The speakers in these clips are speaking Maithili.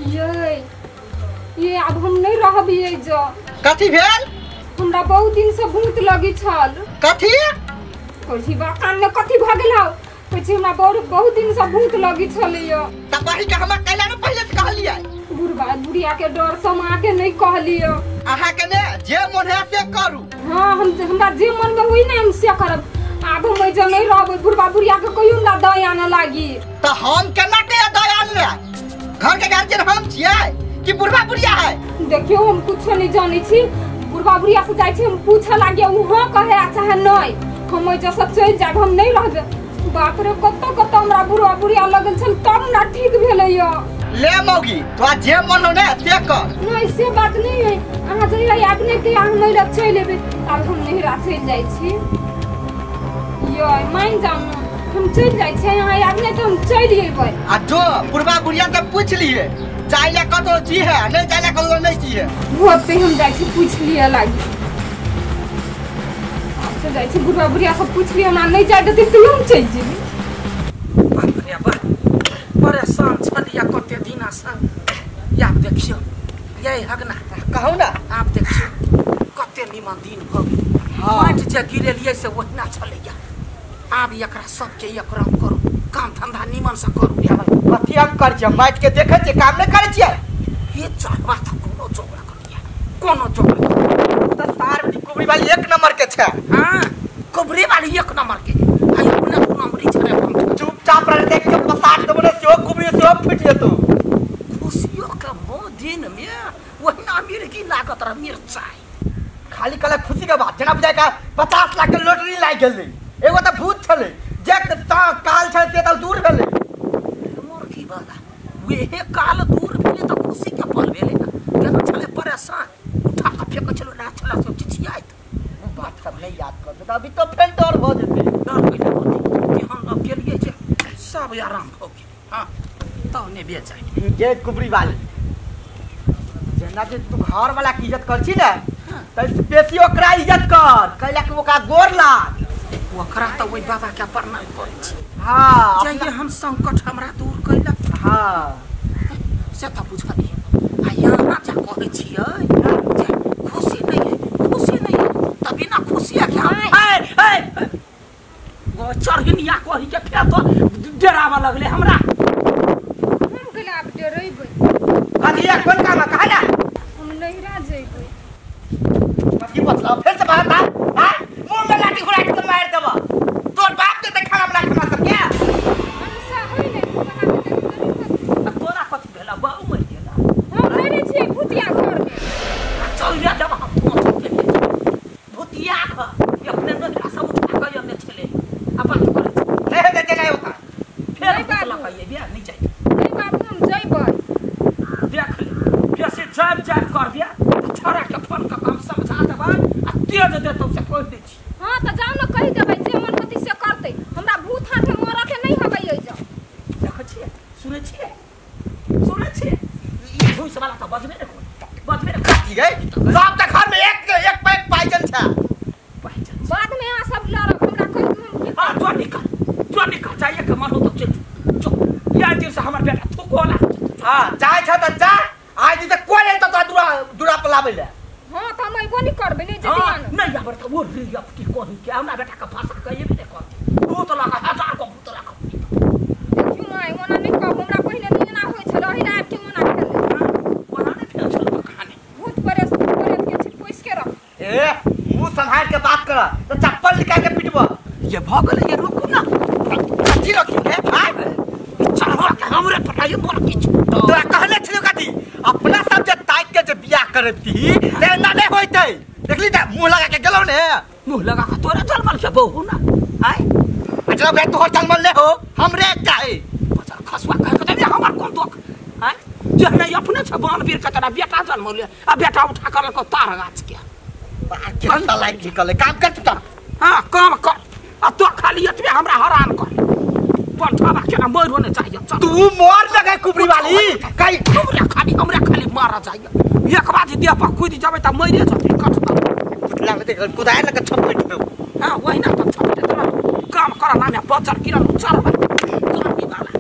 ये अब हम नहीं रहब ये जो। कथी भेल? हमरा बहुत दिन से भूत लगी छल। कथी? कथी बा कान में कथी भ गेल हौ? कहै हमरा बहुत दिन से भूत लगी छल यो। त वही के हमरा कैला ने पहिले से कहलियै। बुढ़वा बुढ़िया के डर से हम आके नहीं कहलियो। अहाँ के ने जे मन है से करू। हां हम हमरा जे मन में होई ने हम से करब। आब हम एजे नहीं रहबै, बुढ़वा बुढ़िया के कहियो हमरा दया न लागी। त हम केना के दया न? घर के गार्जियन हम छियै कि बुढ़वा बुढ़िया है? देखियो हम कुछो नहीं जानै छी। बुढ़वा बुढ़िया से जाइ छी हम पूछे लागे, उ हां कहे आ चाहे नहीं। हम एजे से चलि जाब, हम नहीं रहबै। बाप रे कत कत हमरा बुढ़वा बुढ़िया लगल छल तब ना ठीक भेलै यो। ले मौगी तोरा जे मन हो ने से कर। नहीं से बात नहीं है, अहाँ जइयै अपने के अहाँ नहीं चलि एबै। आब हम नहिरा चलि जाइ छी। यो मान जाउ न, हम चलि जाइ छी। अहाँ आब नहि तऽ हम चलि एबै। आ जो बुढ़वा बुढ़िया से पूछ लिए, जाय ले कतौ जी है नहीं जाय ले कतौ नहीं जी है। होते हम जाइ छी पूछ लिए लागी। आब तऽ जाइ छी बुढ़वा बुढ़िया से पूछ लिए, हमरा नहीं जाय देथिन तऽ हम चलि जेबै। बाप रे बाप, परेशान छलिया कते दिना से। आब देखियौ ये हगना कहू ना, आब देखियौ कते निमन दिन भऽ गेल। माटि जे गिरेलियै से ओहिना छलैया। आब एकरा सबके एकराम करू, काम धंधा निमन से करू। कथी हम करै छियै? माटि के देखै छियै, काम नहि करै छियै। ये चढ़वा तऽ कोनो जोगड़ा करिया, कोनो जोगड़ा तऽ सार कुबरी वाली एक नंबर के छै। हां कुबरी वाली एक नंबर के आ अपने दू नंबरी छरे। चुपचाप रह देख के पसार देबो ने सेहो कुबरी सेहो फुटि जेतौ। खुशियो के मुँह दिन में ओहिना मिर्गी लागत रह मिरचाई। खाली कहले खुशी के बात जेना बुझाय का 50 लाख के लॉटरी लागि गेलै। एगो तऽ भूत छलै जे काल छलै से तऽ दूर भेलै। मुर्गी वाला वेहे काल दूर भेलै तऽ खुशी के पल भेलै ना। केना छलै परेशान, उठा के फेकै छलै ना छलै सब चिचियाइत। ओ बात सब नहीं याद कर, अभी तो फेर डर भऽ जेतै। डर कैला होतै कि हम अब गेलियै जे सब आराम भऽ गेल। हां तब ने बेचाइ जे कुबरी वाली जेना जे तू घर वाला के इज्जत कर छी ने त बेसी ओकरा इज्जत कर, कैला कि ओकरा गोर लाग। ओकरा तऽ ओहि बाबा के प्रणाम करै छी। हां जाइए हम संकट हमरा दूर कैलक। हां से तऽ बुझलियै। आ यहाँ जा कहै छियै जे खुशी नहीं है, खुशी नहीं है तऽ बिना खुशिया के हम ए ए चढ़िनिया कहि के फेर तो डराबऽ लगलै हमरा। हम गेल आब डरेबै। कथिया कोन काम कहा ना? हम नहिरा जइबै। कथी बतलाव फेर से बात? हां मुंह में लाठी घुरा के मार देबो। तोर बाप के त खाना बना खाना सब के अनुसा होई नै तू बना के देबी। आ तोरा कथी भेला? बाऊ मरि गेला। हम मरे छियै भूतिया घर में। चल जा जब हम पहुंच गेलियै भूतिया घर अपने नहिरा सब उठा के अने छलै। अपन करै छी नहीं हेतै जे नहि होता फेर भूत लकैयै बियाह नहीं जाइ। नहीं बाबू हम जइबै। देख ले बेसी जाब जाब कर दिया छोरा के फोन क हम समझा देबै आ तेज देतौ से कहि दै छी। हां तऽ जाउ ने कहि देबै जे मन होतै से करतै। हमरा भूत हाथे मरऽ के नहीं हबै एहि। देखै छियै, सुनै छियै, सुनै छियै ई भूस वाला तऽ बजबे ने कोन बजबे ने कथी गै। सब तऽ घर में एक एक पैक पाइजन छै। पाइजन बाद में अहाँ सब लड़ब हमरा कहि दू हम की। हां जो निकल, जो निकल जाइए के मन हो तो चल जो। या दिन से हमर बेटा थुकोला। हां जाय छ तऽ जा, आज तऽ कोइ नहीं तऽ दुरा दुरा पर लाबै ले। हां तऽ हम अइबो नहीं करबै, नहीं जेबै। नहीं आबर तऽ वो रे अपटी कहि के हमरा बेटा के फांसा कहिए ने करतै। भूत लगा हजार को भूत लगा। देखियौ माय ओना नहीं कहू, हमरा पहिने नहीं एना होइ छल, ओहिना आबि के ओना खेलै। ओना नहीं फेल छल कहानी। भूत प्रेत प्रेत के छी पोसि के रख। ए मुंह संभाल के बात कर तऽ चप्पल निकाल के पिटबो। ये भऽ गेलै ये रुकू ना। कथी रखी रे भाई? चढ़वा के हमरे पटाई मोर किछु। तोरा कहने छलियौ कथी अपना सब जे ताकि के जे बियाह करती ते एना नहीं होइतै। देखली त मुंह लगा के गेलौ ने। मुंह लगा के तोरा जलमल के बहु ना आय। अच्छा बे तोहर जलमल ले हो हमरे चाहे। बचल खसुआ कह के दे हमर कोन दुख आय। जे नहीं अपने छ बानवीर के तोरा बेटा जलमल आ बेटा उठा कर लको तार गाछ के केहन लाइक निकले। काम कर तू। हां काम कर आ तो खाली एतबे हमरा हरान कर। पंठावा केना मर होने चाहिए। तू मर लगे कुबरी वाली कई हमरा खाली हमरा खाली मारा चाहिए। एक बार देह पर कूद जाबे त मरे जतै कटता लागते देख कुदाय लगे छपट देबो। हां वही ना त छपट देबो। काम कर ना में बचर गिरल चरबा चरबी वाला।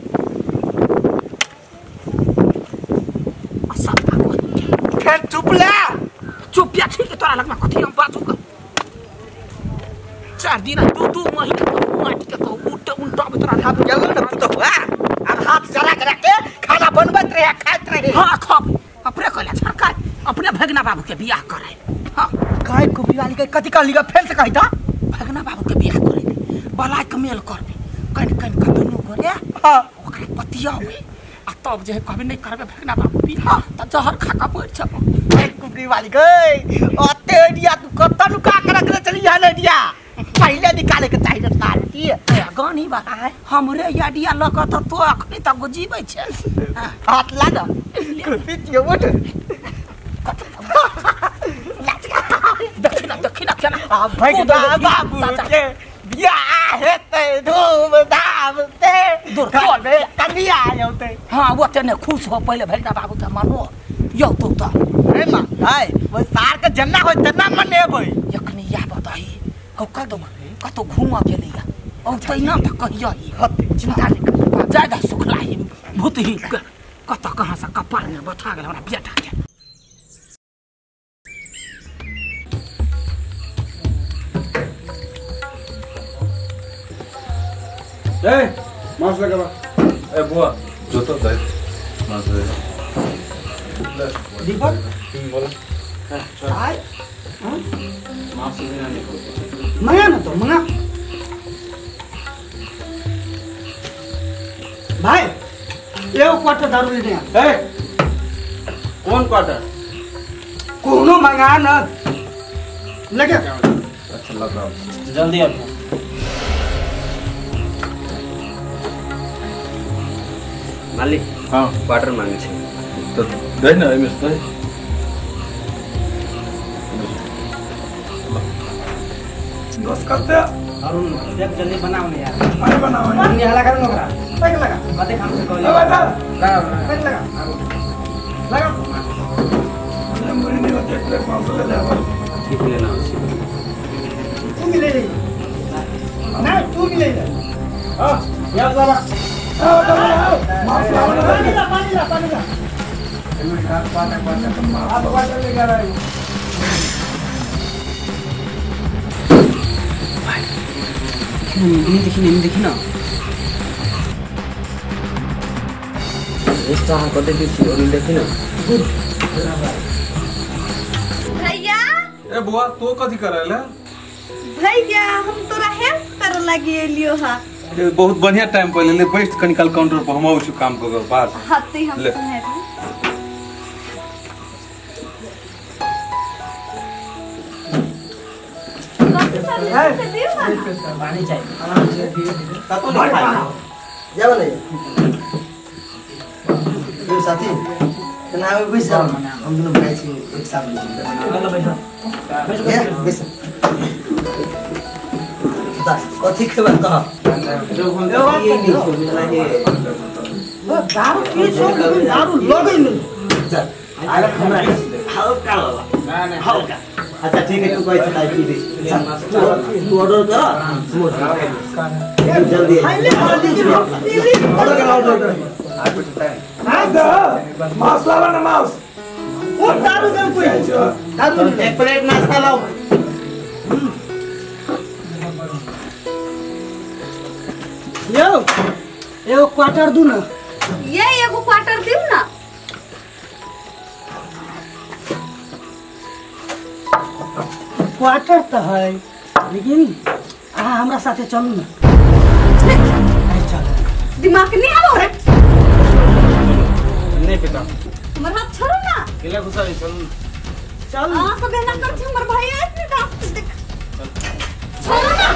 दिन 2-2 महीना पर माटि के तो उल्टा उल्टा तोरा हाथ गेलो न पुतहुआ आब हाथ जरा के रख के खाना बनबैत रहे खाइत रहे। हां खब अपने कहला सरकार अपने भगना बाबू के बियाह कराय। हां काय कुबरी वाली के कथि कहली ग फेर से कहि त भगना बाबू के बियाह करे बला के मेल करबे कन कन के दुनू गोरे। हां ओकरा पतियावे आ तब जे कहबे नहीं करबे भगना बाबू बियाह त जहर खा के पड़ छप। कुबरी वाली गई ओते एडिया तू कत नुका के रखले चली हन एडिया पहले निकाले के चाहिए तार की गानी बा हमरे आइडिया लक त तो अखनी तक जीबै छै। हाथ लाग खुशी छियो उठ देखिना देखिना केना आ भगना बाबू के बियाह हेतै धूम धाम से दूर करबे कनिया औतै। हां ओते ने खुश हो पहिले भगना बाबू के मानो यौ तू त रे मां हाय वो सार के जन्ना होय तना मनेबै यखनी या बताई हौ कल दो कतो घूमा के लिया औ तैना त कहिया ही हते चिंता नहीं कर जायदा सुखलाही भूतही कत कहां से कपार में बैठा गेल हमरा बेटा के। ए मांस लगाबा ए बुआ जोतो दे मांस दे दीपक बोला हाय मांस लेना नहीं मंगा ना तो मंगा भाई एगो क्वार्टर दारू लेने आ। ए कौन क्वार्टर कोनो मंगा ना लगे। अच्छा लगाओ जल्दी आओ। मालिक हां क्वार्टर मांगे छे तो दे ना एमे से दे। दोस्त करते अरुण देख जल्दी बनाओ ना यार। अरे बनाओ पानी हला कर ओकरा पैक लगा कते काम से कहली लगा पैक लगा लगा मुरी नहीं होते एक प्लेट मांस ले ले ठीक लेना उसी तू मिले ले ना तू मिले ले। हां यार बाबा आओ आओ मांस लाओ ना पानी ला पानी ला पानी ला एक हाथ पानी पानी आप वाटर लेकर आए भाई नहीं देखी नहीं देखी ना इस तरह कते दिसी और देखी ना भैया। ए बुआ तो कथि करैले भैया हम तोरा हेल्प कर लागी एलियो हा। बहुत बढ़िया टाइम पर ले बैठ कनिकाल काउंटर पर हम आउ छु काम कर बाहर। हां ते हम सुनाबी पानी चाहिए ततो नहीं खाई जा बने ये साथी तना आवे बैस जाओ हम दोनों भाई छी एक साथ चलो बैठो बैठ बस कथि खेबा कह जो हम ये नहीं मिला है दारू पी छो लेकिन दारू लगै नहीं जा अरे हमरा हल्का वाला ना ना हल्का। अच्छा ठीक है तू कहै छ ताई पी दे तू ऑर्डर कर जल्दी ऑर्डर कर ऑर्डर कर हां द मांस लावा ना मांस ओ दारू दे कोई दारू एक प्लेट नाश्ता लाओ। यो एगो क्वार्टर दू ना ये एगो क्वार्टर दिउ ना। क्वार्टर तो है लेकिन आ हमरा साथे चलू ना। अरे चल दिमाग नहीं आबो नहीं पिता हमर हाथ छोड़ो ना केला गुस्सा नहीं चल चल हां सब एना कर छी हमर भाई आइत नहीं दास देख छोड़ो ना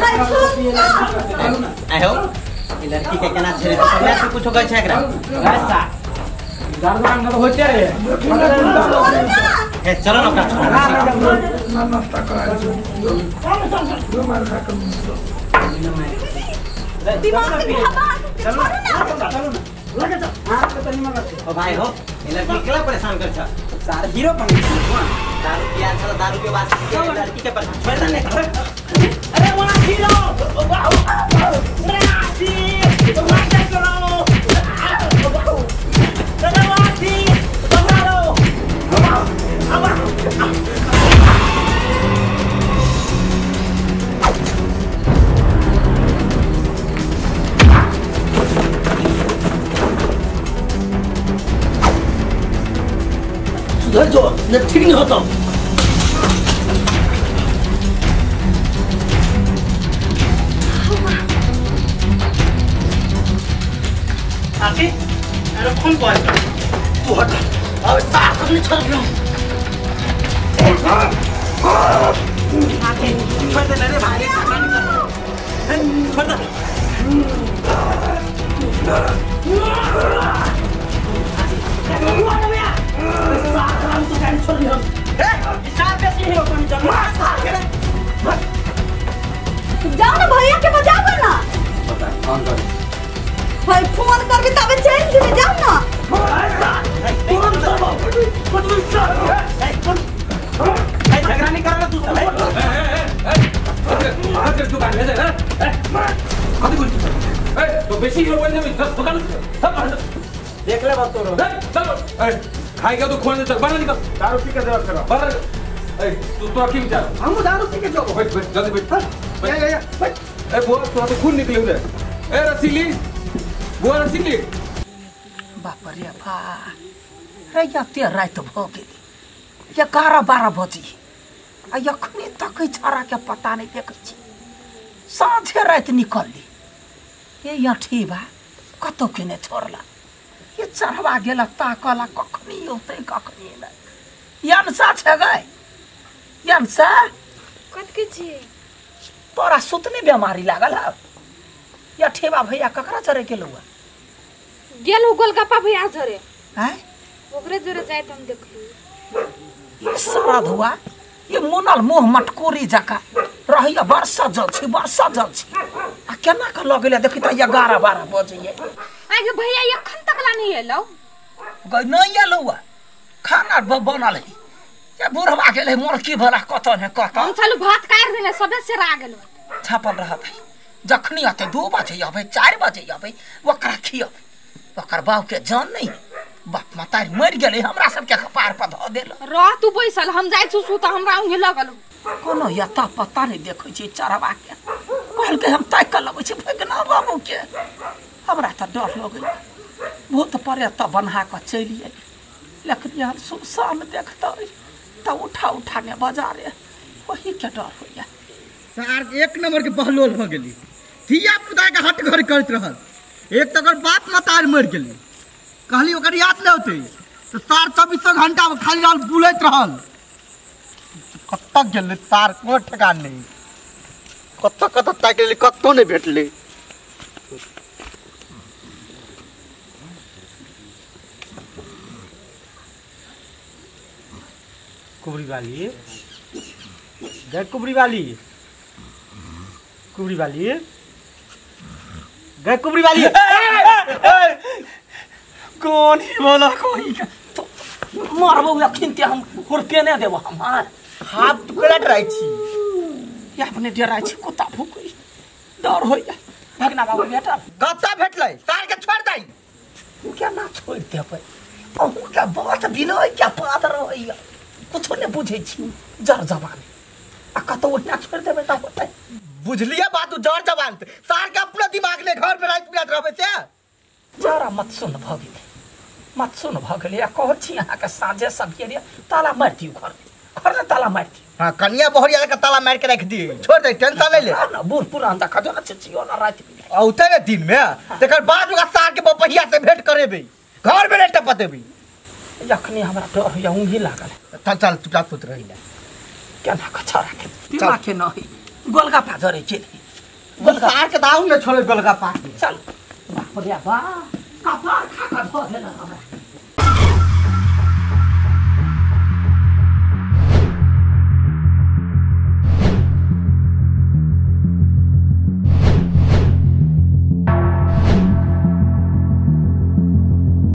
भाई छोड़ो ना आहो ई लड़की के केना छेड़े हमरा से कुछ होगा छै एकरा ऐसा दारू दुकान में होते रहे ए चलो ना ओकरा ना नाश्ता कराय छो जो मार खा के दिमाग से हवा चलो ना चलो ना लगे चल हां तो तनी मत ओ भाई हो ई लड़की केला परेशान कर छ सार हीरो बन दारू पिया छ दारू के बाद लड़की के परेशान छोड़ दे अरे वहां हीरो राजी राजा करो राजी बनारो अब सुधर जो नहीं ठीक नहीं होता। आके अरे फोन पर तू हट अब साफ नहीं छोड़ रहा हूं। आके छोड़ दे रे भाई छोड़ दे। जाओ ना भैया के बजाओ ना। फोन कर भाई फोन करबी तबे चल जेबे जाओ ना। झगड़ा नहीं करना तू सब। तो बेसी दुकान देख ले बात तोरो। चल खाएगा तो खोल दे चल बाहर निकल। दारू पी के जवाब करो बाहर। ए तू तो की विचार हम दारू पी के जाओ। बैठ बैठ जल्दी बैठ। या या या बैठ। ए बुआ तोरा तो खून निकले रे। ए रसीली बुआ रसीली। बाप रे बा रे यते रात भ गेली 11-12 बजे आ अखनी तक छड़ा के पता नहीं देखै छी। साँझे राति निकलली ये यठी बा कतौ के ने छोड़ला ये चढ़वा गेला ताकला कखनी औतै कखनी नहि। यनसा छै गै यनसा कत के छी तोरा सुतने बेमारी लागल है। यठेबा भैया ककरा चरे गेलौ गेलौ गोलगप्पा भैया झरे हैं ओकरे जरे जाय त हम देखलु। ये सारा धुआ ये मुनल मुँह मटकोरी जका रहैया वर्षा जल छी वर्षा जल छी आ केना के लगैले देखी त 11-12 बजे आगे भैया एखन तक ला नहीं एलौ गई नहीं एलौ खाना बनल है ये बुढ़वा गेलै मोरकी भला कत ने कत हम चलू भात काट देले सबे सेरा गेलो छापल रहत है। जखनी आते 2 बजे आबै 4 बजे आबै ओकरा खियबै ओकर बाप के जान नहीं बाप मातारी मरि गेलै हमरा सबके कपार पर धऽ देल। रह तू बैसल हम जाइ छु सुत हमरा उहे लगल कोनो यता पता नहीं देखै छी चढ़वा के कहलकै हम ताकि कऽ लबै छी भगना बाबू के। हमरा तऽ डर लगै भूत प्रेत बन्हा कऽ चलि अयली लेकिन यहाँ सुनसान देखतै तऽ उठा उठा ने बाजारे वही के डर होइया। सार एक नंबर के बहलोल भऽ गेली धिया पुता के हट घर करैत रहल। एक तऽ ओकर बाप मतार मरि गेली कहली ओकर याद नहीं होते तो सार 24 घंटा खाली रहल बुलैत रहल। कतऽ गेलै सार कोनो ठेकान नहीं कतऽ कतऽ ताकि लेली कतौ नहीं भेटलै। कुबरी वाली गए कुबरी वाली कुबरी वाली गए कुबरी वाली। कौन ही बोला कोई तो मारबो अखिन ते हम हुरके ने देबो हमार हाथ टुकड़ा डराइ छी या अपने डराइ छी कुत्ता भूकै डर होइया। भगना बाबू भेटल कतऽ भेटलै सार के छोड़ दई केना छोड़ देबै अहूँ के बात बिनय के पात रहैया कुछो ने बुझै छी जर जवान आ कतौ ओहिना छोड़ देबै तऽ होतै। बुझलियै बात जर जवान सार के अपना दिमाग ने घर में राति बिरात रहबै से जरा मत सुन भऽ गेलै मत सुन भऽ गेलै आ कहै छी अहाँके साँझे सबेरे ताला मारि दियौ घरमे घरमे ताला मारि दियौ। हाँ कनिया बहरिया के ताला मारि के रख दिए छोड़ दे टेंशन नहीं ले ना बूढ़ पुरान देखा जो ना छियो ना राति बिराति औते ने दिन में तकर बाद ओकरा सार के बपहिया से भेंट करेबै घर में नहीं टपतेबै। जखनी हमरा डर होइया ऊँघी लागल चल चल चुपचाप सुत रही ले केना कऽ छौड़ा के दिमाग के नहि गोलगप्पा जरै गेलै सार के दाऊ ने छोड़े गोलगप्पा चल बाप रे बा कपार खा कऽ धऽ देलक हमरा।